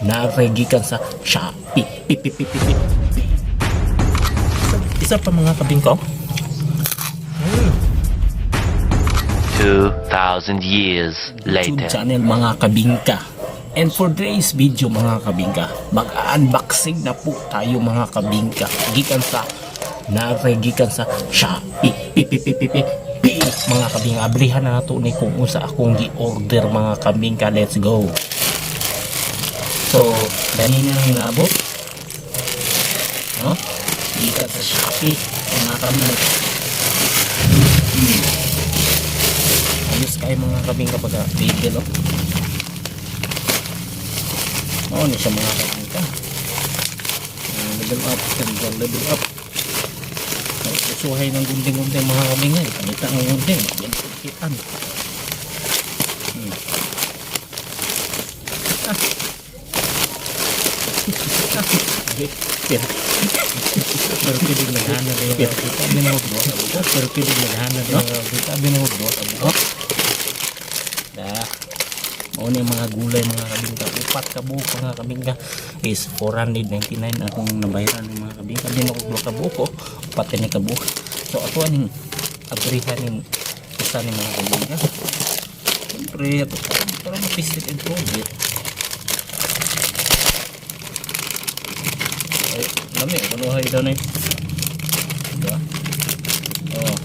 Naregikan sa Shopee. P, P, P, P, P. Isa pa, mga kabingka. 2,000 years YouTube later. Channel, mga kabingka. And for today's video, mga kabingka, mag-unboxing na po tayo, mga kabingka. Gikan sa naregikan sa Shopee. P, P, P, P, P, P. Mga kabingka, abrihan na nato ni kung unsa akong gi-order, mga kabingka. Let's go. So, dani na lang naabot. No? Gikan sa Shopee, mga kabingka. Ayos kayo, mga kabingka, pag label, oh. Oo, ni siya, mga kabingka. Level up, level, level up. Usuhay ng gunting-gunting, mga kabingka. Eh. Pangita ng gunting. Yan. Ah. Pero, pero pwede naghahanap yung pero pwede naghahanap yung Da. Mao ni mga gulay, mga kabingka, upat ka buok, mga kabingka, is 499 akong nabayaran ng mga kabingka. Di ako duha ka buok, oh. Upat ni ka buok. So ato aning abrihan ning usa ni, mga kabingka. Siyempre, ato para ma-taste it and prove it. Ay, lami, kunuhay daw na yun. Diba? Oh.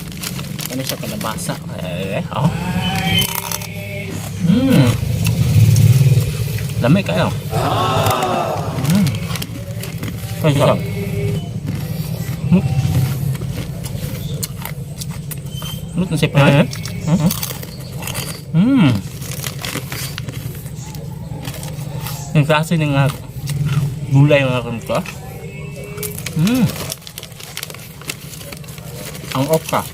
Ano siya, kalabasa. Eh, oh. Lami kayo. Ay, sarap. Ano na siya pa? Hmm. Yung klase ng gulay, mga kanto. Ang okra.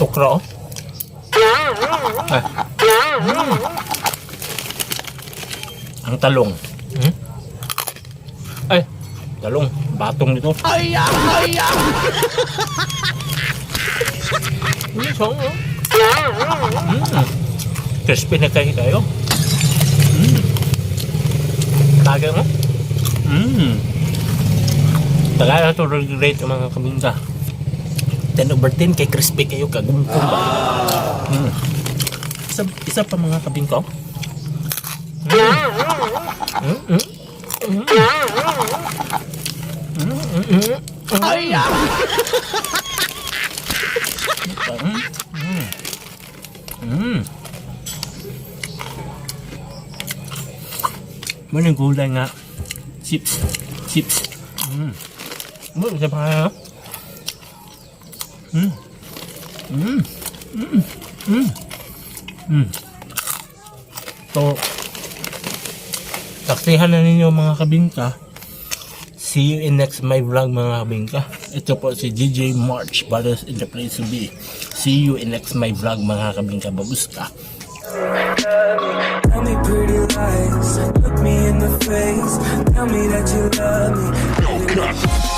Okra, oh. Ah. Ang talong. Ay, talong. Batong nito. Ay, ay, ay. Oh. Crispy na kayo kayo. Tagay mo. Tagay na ito rate, mga kabingka. 10 over 10 kay crispy kayo, kagumkum ba. Isa, isa pa, mga kabingka, oh. Ay! Mo gulay nga chips, chips. Mo sa pa. So, saksihan na ninyo, mga kabingka. See you in next my vlog, mga kabingka. Ito po si DJ March Brothers in the place to be. See you in next my vlog, mga kabingka. Babuska. Tell me pretty lies, look me in the face. Tell me that you love me.